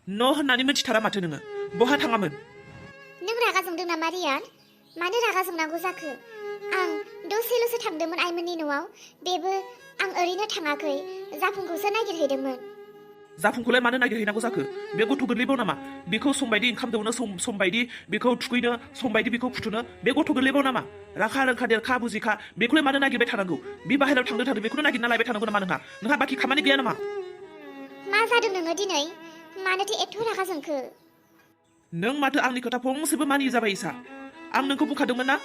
न' होननानै मिथिथारा माथो नोङो बहा थाङामोन नों रागा जोंदों नामा रियान मानो रागा जोंनांगौ जाखो आं दसेल'सो थांदोंमोन आइमोननि न'आव बेबो आं ओरैनो थाङाखै जाफुंखौसो नागिरहैदोंमोन जाफुंखौलाय मानो नागिरहैनांगौ जाखो बे गथ' गोरलैबाव नामा बेखौ समबायदि ओंखाम दौनो समबायदि बेखौ थुखैनो समबायदि बेखौ फुथुनो बे गथ' गोरलैबाव नामा राखा रोंखा देरखा बुजिखा बेखौलाय मानो नागिरबाय थानांगौ बे बाहेरायाव थांनो थादों बेखौनो नागिरना लायबाय थानांगौ नामा नोंहा बाखि खामानि गैया नामा मा जादों नोङो दिनै मानोथो एथ' रागा जोंखो नों माथो आंनि खोथा फंसेबो मानियै जाबाय इसा आं नोंखौ बुंखादोंमोन ना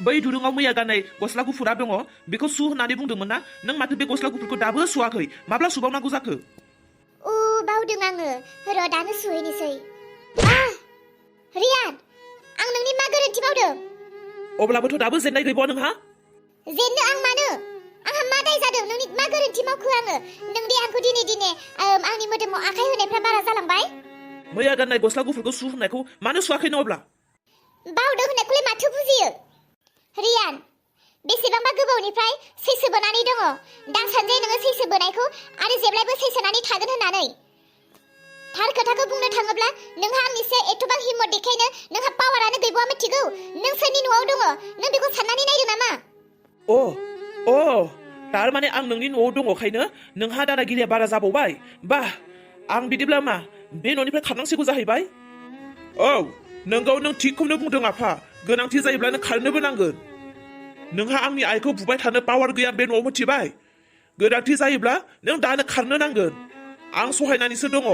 बै दुरुङाव मैया गाननाय गस्ला गुफुरा दङ बेखौ सु होननानै बुंदोंमोन ना नों माथो बे गस्ला गुफुरखौ दाबो सुवाखै माब्ला सुबावनांगौ जाखो बावदों आङो र' दानो सुहैनोसै रियान आं नोंनि मा गोरोन्थि मावदों अब्लाबोथ' दाबो जेननाय गैबावा नोंहा जेननो आं मानो आंहा मा दाय जादों नोंनि मा गोरोन्थि मावखो आङो नों दे आंखौ दिने आंनि मोदोमाव आखाइ होनायफ्रा बारा जालांबाय मैया गाननाय गस्ला गुफुरखौ सु होननायखौ मानो सुवाखैनो अब्ला बावदों होननायखौलाय माथो बुजियो रियान बेसेबांबा गोबावनिफ्राय सैसो बोनानै दङ दासानजाय नोङो सैसो बोनायखौ आरो जेब्लायबो सैसोनानै थागोन होननानै थार खोथाखौ बुंनो थाङोब्ला नोंहा आंनिसे एथबां हिम्मत देखायनो नोंहा पावारानो गैबावा मिथिगौ नों सोरनि न'आव दङ नों बेखौ साननानै नायदों नामा थारमाने आं नोंनि न'आव दङखायनो नोंहा दादागिरिया बारा जाबावबाय बाह आं बिदिब्ला मा बे न'निफ्राय खारनांसिगौ जाहैबाय नोंगौ नों थिगखौनो बुंदों आफा गोनांथि जायोब्ला नों खारनोबो नांगोन नोंहा आंनि आइखौ बुबाय थानो पावार गैया बे न'आव मिथिबाय गोनांथि जायोब्ला नों दानो खारनो नांगोन आं सहायनानैसो दङ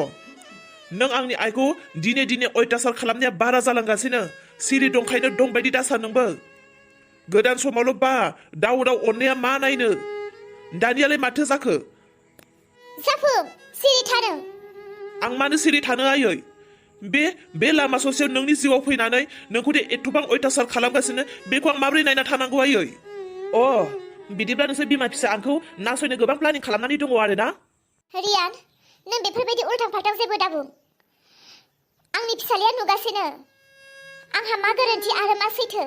नों आंनि आइखौ दिने दिने अयथासार खालामनाया बारा जालांगासिनो सिरि दंखायनो दं बायदि दासा नोंबो गोदान समावल' बा दाउ अननाया मा नायनो दानियालाय माथो जाखो जाफुं सिरि थानो आं मानो सिरि थानो आयै बे लामा ससेयाव नोंनि जिउआव फैनानै नोंखौ दे एथबां अयथासार खालामगासिनो बेखौ आं माबोरै नायना थानांगौ आयै बिदिब्ला नोंसोर बिमा फिसा आंखौ नासयनो गोबां प्लानिं खालामनानै दङ आरो ना रियान नों बेफोरबायदि उल्थां फाल्थां जेबो दाबुं आंनि फिसालाया नुगासिनो आंहा मा गोरोन्थि आरो मा सैथो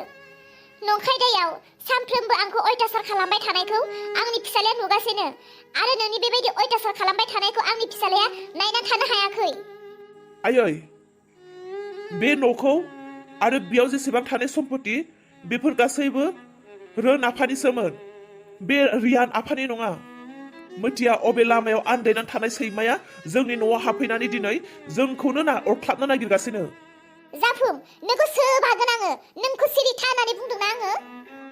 नंखाय दायाव सानफ्रोमबो आंखौ अयथासार खालामबाय थानायखौ आंनि फिसालाया नुगासिनो आरो नोंनि बेबायदि अयथासार खालामबाय थानायखौ आंनि फिसालाया नायना थानो हायाखै आयै बे न'खौ आरो बेयाव जेसेबां थानाय सम्पति बेफोर गासैबो रोन आफानिसोमोन बे रियान आफानि नङा मिथिया अबे लामायाव आन्दायनानै थानाय सैमाया जोंनि न'आव हाबफैनानै दिनै जोंखौनो अरख्लाबनो नागिरगासिनो जाफुं नोंखौ सोबागोन आङो नोंखौ सिरि था होननानै बुंदोंना आङो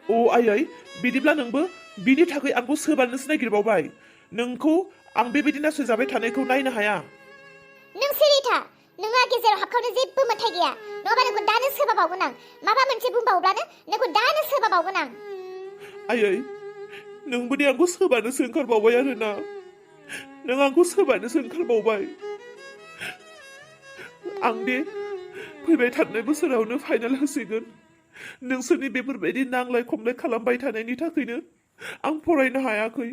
आयै बिदिब्ला नोंबो बिनि थाखाय आंखौ सोबानोसो नागिरबावबाय नोंखौ आं बेबायदि नासयजाबाय थानायखौ नायनो हाया नों सिरि था नोंहा गेजेराव हाबखावनो जेबो मोन्थाय गैया नङाबा नोंखौ दानो सोबाबावगोन आं माबा मोनसे बुंबावब्लानो नोंखौ दानो सोबाबावगोन आं आयै नोंबो दे आंखौ सोबानोसो ओंखारबावबाय आरोना नों आंखौ सोबानोसो ओंखारबावबाय आं दे फैबाय थानाय बोसोरावनो फाइनाल होसिगोन नोंसोरनि बेफोरबायदि नांलाय खमलाय खालामबाय थानायनि थाखायनो आं फरायनो हायाखै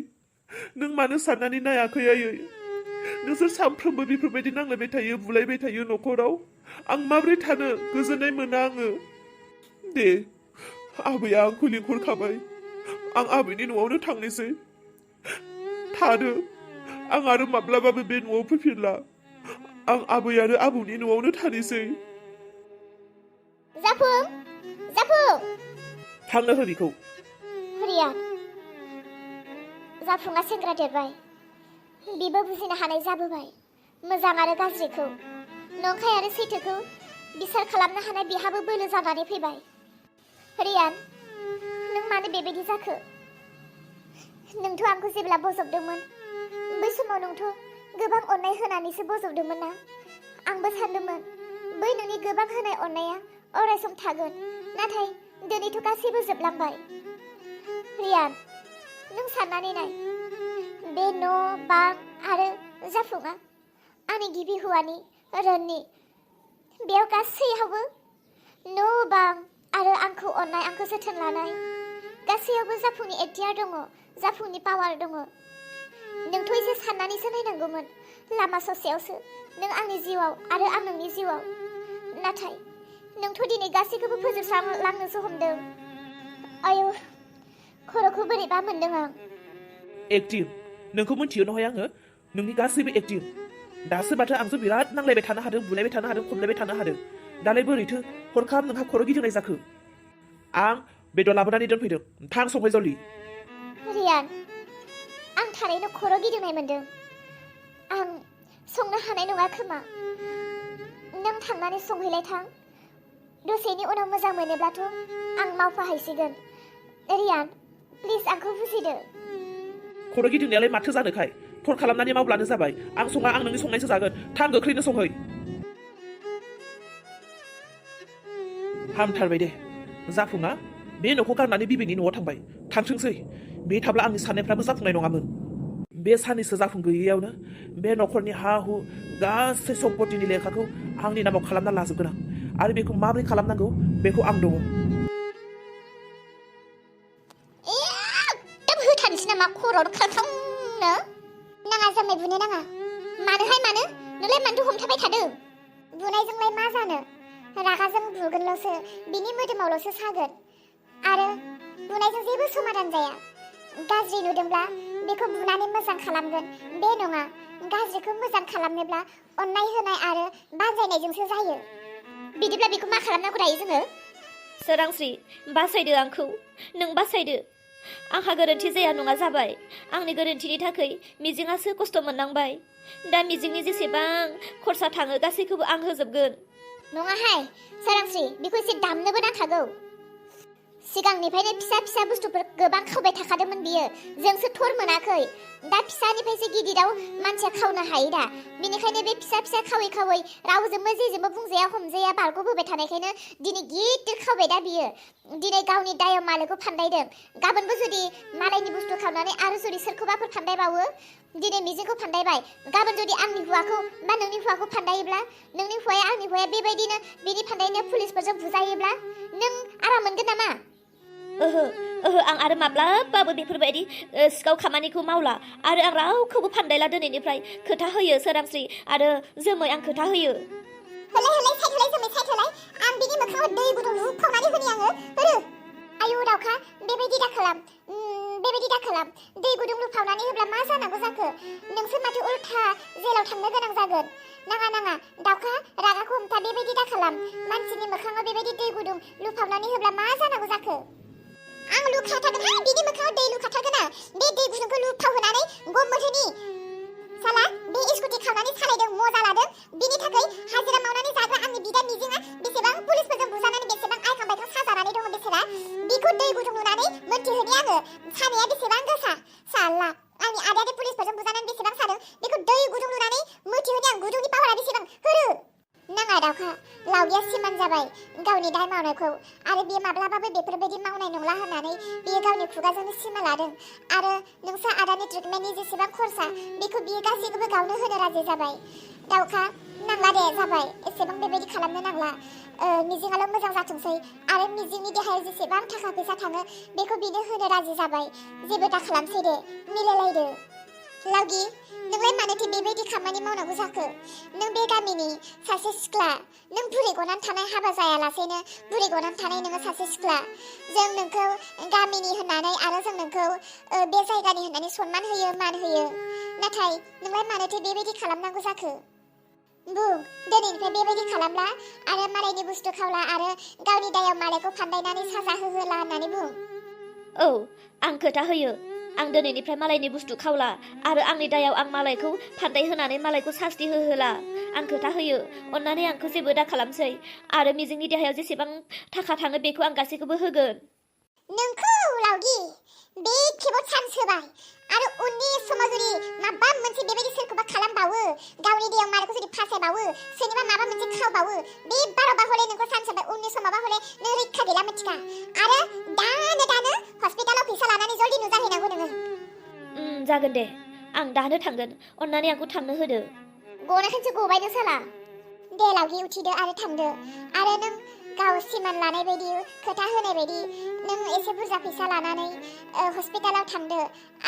नों मानो साननानै नायाखै आयै नोंसोर सानफ्रोमबो बेफोरबायदि नांलायबाय थायो बुलायबाय थायो न'खराव आं माबोरै थानो गोजोननाय मोना आङो दे आबैया आंखौ लिंहरखाबाय आं आबैनि न'आवनो थांनोसै थानो आं आरो माब्लाबाबो बे न'आव फैफिनला आं आबै आरो आबौनि न'आवनो थानोसै जाफुं थांनो हो बिखौ रियान जाफुङा सेंग्रा देरबाय बिबो बुजिनो हानाय जाबोबाय मोजां आरो गाज्रिखौ नंखाय आरो सैथोखौ बिसार खालामनो हानाय बिहाबो बोलो जानानै फैबाय रियान नों मानो बेबायदि जाखो नोंथ' आंखौ जेब्ला बजबदोंमोन बै समाव नोंथ' गोबां अननाय होनानैसो बजबदोंमोन ना आंबो सानदोंमोन बै नोंनि गोबां होनाय अननाया अरायसम थागोन नाथाय दिनैथ' गासैबो जोबलांबाय रियान नों साननानै नाय बे न' बां आरो जाफुङा आंनि गिबि हौवानि रोननि बेयाव गासैयावबो न' बां आरो आंखौ अननाय आंखौ जोथोन लानाय गासैयावबो जाफुंनि एखतियार दङ जाफुंनि पावार दङ नोंथ' एसे साननानैसो नायनांगौमोन लामा ससेयावसो नों आंनि जिउआव आरो आं नोंनि जिउआव नाथाय नोंथ' दिनै गासैखौबो फोजोबस्रांलांनोसो हमदों आयौ खर'खौ बोरैबा मोनदों आं एक्टिं नोंखौ मिथियो नहय आङो नोंनि गासैबो एक्टिं दासो माथो आंजों बिराद नांलायबाय थानो हादों बुलायबाय थानो हादों खमलायबाय थानो हादों दालाय बोरैथो हरखाब नोंहा खर' गिदिंनाय जाखो आं बेदर लाबोनानै दोनफैदों थां संबाय जलदि रियान आं थारैनो खर' गिदिंनाय मोनदों आं संनो हानाय नङा खोमा नों थांनानै संहैलाय थां दसेनि उनाव मोजां मोनोब्लाथ' आं मावफाहैसिगोन रियान प्लिज आंखौ बुजिदो खर' गिदिंनायालाय माथो जानोखाय फन खालामनानै मावब्लानो जाबाय आं सङा आं नोंनि संनायसो जागोन थां गोख्रैनो संहै हामथारबाय दे जाफुङा बे न'खौ गारनानै बिबैनि न'आव थांबाय थांथोंसै बे थाब्ला आंनि साननायफ्राबो जाफुंनाय नङामोन बे साननैसो जाफुंगैयैयावनो बे न'खरनि हा हु गासै सम्पतिनि लेखाखौ आंनि नामाव खालामना लाजोबगोन आं आरो बेखौ माबोरै खालामनांगौ बेखौ आं दङ एकदम होथारनोसै नामा खर'आव खारखांनो नाङा जामाय बुनो नाङा मानोहाय मानो नोंलाय मानोथो हमथाबाय थादों बुनायजोंलाय मा जानो रागाजों बुगोनल'सो बिनि मोदोमावल'सो सागोन आरो बुनायजों जेबो समाधान जाया गाज्रि नुदोंब्ला बेखौ बुनानै मोजां खालामगोन बे नङा गाज्रिखौ मोजां खालामनोब्ला अननाय होनाय आरो बानजायनायजोंसो जायो बिदिब्ला बेखौ मा खालामनांगौ दायो जोङो सोरांस्रि बासायदो आंखौ नों बासायदो आंहा गोरोन्थि जाया नङा जाबाय आंनि गोरोन्थिनि थाखाय मिजिङासो खस्थ' मोननांबाय दा मिजिंनि जेसेबां खरसा थाङो गासैखौबो आं होजोबगोन नङाहाय सोरांस्रि बेखौ एसे दामनोबो नांखागौ सिगांनिफ्रायनो फिसा फिसा बुस्थुफोर गोबां खावबाय थाखादोंमोन बियो जोंसो थर मोनाखै दा फिसानिफ्रायसो गिदिराव मानसिया खावनो हायो दा बेनिखायनो बे फिसा फिसा खावै खावै रावजोंबो जेजोंबो बुंजाया हमजाया बारग'बोबाय थानायखायनो दिनै गिदिर खावबाय दा बियो दिनै गावनि दायाव मालायखौ फानदायदों गाबोनबो जुदि मालायनि बुस्थु खावनानै आरो जुदि सोरखौबाफोर फानदायबावो दिनै मिजिंखौ फानदायबाय गाबोन जुदि आंनि हौवाखौ बा नोंनि हौवाखौ फानदायोब्ला नोंनि हौवाया आंनि हौवाया बेबायदिनो बिनि फानदायनायाव पुलिसफोरजों बुजायोब्ला नों आराम मोनगोन नामा ओहो आं आरो माब्लाबाबो बेफोरबायदि सिखाव खामानिखौ मावला आरो आं रावखौबो फानदायला दिनैनिफ्राय खोथा होयो सोरांस्रि आरो जोमै आं खोथा होयो होलाय साइड होलाय जोमै साइड होलाय आं बिनि मोखाङाव दै गुदुं लुफावनानै होनि आङो होरो आयु दाउखा बेबायदि दा खालाम दै गुदुं लुफावनानै होब्ला मा जानांगौ जाखो नोंसो माथो उल्था जेलाव थांनो गोनां जागोन नाङा दाउखा रागाखौ हमथा बेबायदि दा खालाम मानसिनि मोखाङाव बेबायदि दै गुदुं लुफावनानै होब्ला मा जानांगौ जाखो आं लुखाथारगोन बिनि मोखाङाव दै लुखाथारगोन बे दै गुदुंखौ लुफाव होनानै गम मोथोनि साला बे स्कुटि खावनानै सालायदों मजा लादों बिनि थाखाय हाजिरा मावनानै जाग्रा आंनि बिदा मिजिङा बेसेबां पुलिसफोरजों बुजानानै बेसेबां आइखां बायखां साजानानै दङ बेसेरा बिखौ दै गुदुं लुनानै मोनथिहोनि आङो सानाया बेसेबां गोसा साला आंनि आदायानो पुलिसफोरजों बुजानानै बेसेबां सादों बेखौ दै गुदुं लुनानै मोनथिहोनि आं गुदुंनि पावारा बेसेबां होरो नाङा दाउखा लावगिया सिमान जाबाय गावनि दाय मावनायखौ आरो बियो माब्लाबाबो बेफोरबायदि मावनाय नंला होननानै बियो गावनि खुगाजोंनो सिमा लादों आरो नोंसा आदानि ट्रिटमेन्टनि जेसेबां खरसा बेखौ बियो गासैखौबो गावनो होनो राजि जाबाय दाउखा नांला दे जाबाय एसेबां बेबायदि खालामनो नांला मिजिङाल' मोजां जाथोंसै आरो मिजिंनि देहायाव जेसेबां थाखा फैसा थाङो बेखौ बिनो होनो राजि जाबाय जेबो दा खालामसै दे मिलायलायदो लावगि नोंलाय मानोथो बेबायदि खामानि मावनांगौ जाखो नों बे गामिनि सासे सिख्ला नों बुरै गनानै थानाय हाबा जायालासेनो बुरै गनानै थानाय नोङो सासे सिख्ला जों नोंखौ गामिनि होननानै आरो जों नोंखौ बे जायगानि होननानै सनमान होयो मान होयो नाथाय नोंलाय मानोथो बेबायदि खालामनांगौ जाखो बुं दिनैनिफ्राय बेबायदि खालामला आरो मालायनि बुस्थु खावला आरो गावनि दायाव मालायखौ फानदायनानै साजा होहोला होननानै बुं औ आं खोथा होयो आं दिनैनिफ्राय मालायनि बुस्थु खावला आरो आंनि दायाव आं मालायखौ फानदाय होनानै मालायखौ सास्ति होहोला आं खोथा होयो अन्नानै आंखौ जेबो दा खालामसै आरो मिजिंनि देहायाव जेसेबां थाखा थाङो बेखौ आं गासैखौबो होगोन नोंखौ लावगि बे खेबाव चान्स होबाय आरो उननि समाव जुदि माबा मोनसे बेबायदि सोरखौबा खालामबावो गावनि देहायाव मालायखौ जुदि फासायबावो सोरनिबा माबा मोनसे खावबावो बे बारावबा हले नोंखौ चान्स होबाय उननि समावबा हले नों रैखा गैला मिथिखा आरो दानो हस्पिटालाव फैसा लानानै जल्दि नुजाहैनांगौ नोङो जागोन दे आं दानो थांगोन अन्नानै आंखौ थांनो होदो गनायखायसो गबायनो साला दे लावगि उथिदो आरो थांदो आरो नों गाव सिमान लानाय बायदि खोथा होनाय बायदि नों एसे बुरजा फैसा लानानै हस्पिटालाव थांदो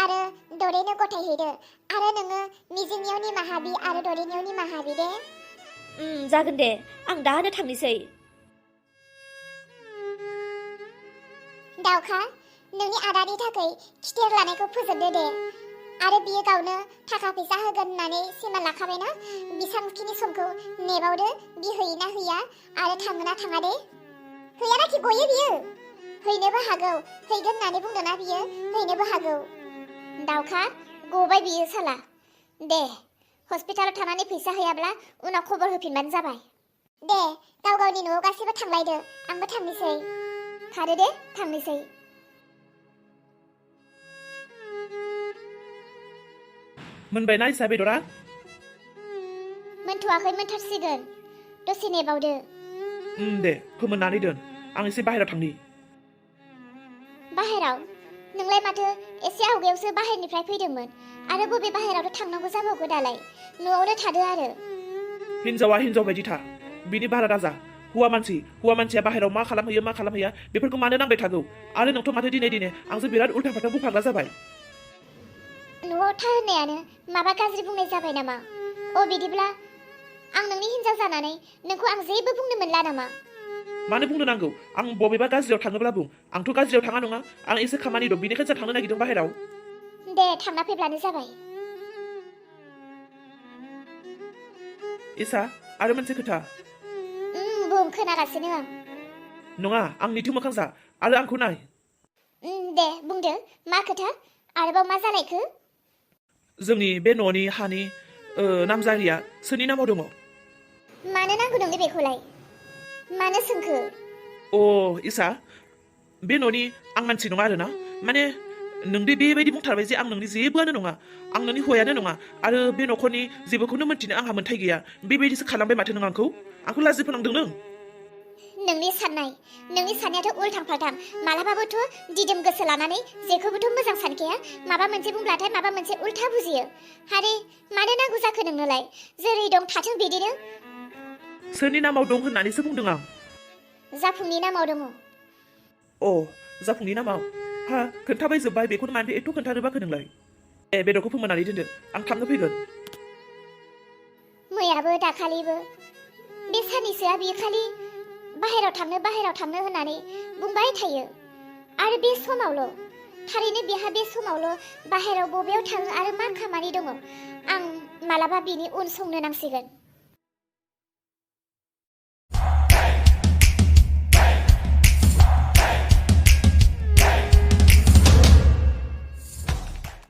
आरो दरेनो गथायहैदो आरो नोङो मिजिंनियाव निमाहा बि आरो दरेनियाव निमाहा बि दे जागोन दे आं दानो थांनोसै दाउखा नोंनि आदानि थाखाय खिथेर लानायखौ फोजोबदो दे आरो बियो गावनो थाखा फैसा होगोन होननानै सिमान लाखाबायना बेसांखिनि समखौ नेबावदो बि होयोना होया आरो थाङोना थाङा दे हैयानाखि गयो बियो हैनोबो हागौ हैगोन होननानै बुंदोंना बियो हैनोबो हागौ दाउखा गबाय बियो साला दे हस्पिटालाव थानानै फैसा हैयाब्ला उनाव खबर होफिनबानो जाबाय दे गाव गावनि न'आव गासैबो थांलायदो आंबो थांनोसै खारो दे थांनोसै मोनबायना इसा बेदरा मोनथ'वाखै मोनथारसिगोन दसे नेबावदो दे फोमोननानै दोन आं एसे बाहेरायाव थांनि बाहेराव नोंलाय माथो एसे आवगायावसो बाहेरनिफ्राय फैदोंमोन आरो बबे बाहेरावथ' थांनांगौ जाबावगौ दालाय न'आवनो थादो आरो हिन्जावा हिन्जाव बायदि था बिनि बारा दाजा हौवा मानसिया बाहेरायाव मा खालामहैया बेफोरखौ मानो नांबाय थागौ आरो नोंथ' माथो दिने आंजों बिराद उल्था फाल्था बुंफाग्रा जाबाय न'आव था होननायानो माबा गाज्रि बुंनाय जाबाय नामा बिदिब्ला आं नोंनि हिन्जाव जानानै नोंखौ आं जेबो बुंनो मोनला नामा मानो बुंनो नांगौ आं बबेबा गाज्रियाव थाङोब्ला बुं आंथ' गाज्रियाव थाङा नङा आं एसे खामानि दं बेनिखायनो थांनो नागिरदों बाहेरायाव दे थांना फैब्लानो जाबाय इसा आरो मोनसे खोथा बुं खोनागासिनो आं नङा आं निथु मोखां जा आरो आंखौ नाय दे बुंदो मा खोथा आरोबाव मा जालायखो जोंनि बे न'नि हानि नामजारिया सोरनि नामाव दङ मानो नांगौ नोंनो बेखौलाय मानो सोंखो इसा बे न'नि आं मानसि नङा आरोना माने नोंदि बेबायदि बुंथारबाय जे आं नोंनि जेबोआनो नङा आं नोंनि हौवायानो नङा आरो बे न'खरनि जेबोखौनो मोनथिनो आंहा मोन्थाय गैया बेबायदिसो खालामबाय माथो नों आंखौ लाजि फोनांदों नों नोंनि साननायाथ' उल्थां फाल्थां मालाबाबोथ' दिदोम गोसो लानानै जेखौबोथ' मोजां सानखाया माबा मोनसे बुंब्लाथाय माबा मोनसे उल्था बुजियो हारे मानो नांगौ जाखो नोंनोलाय जेरै दं थाथों बिदिनो सोरनि नामाव दं होननानैसो बुंदों आं जाफुंनि नामाव दङ जाफुंनि नामाव हा खोन्थाबाय जोब्बाय बेखौनो मानोथो एथ' खोन्थानो बाखो नोंलाय बेदरखौ फोमोननानै दोनदो आं थाबनो फैगोन मैयाबो दाखालिबो बे साननैसोआ बियो खालि बाहेराव थांनो होननानै बुंबाय थायो आरो बे समावल' थारैनो बेहा बे समावल' बाहेराव बबेयाव थाङो आरो मा खामानि दङ आं मालाबा बिनि उन संनो नांसिगोन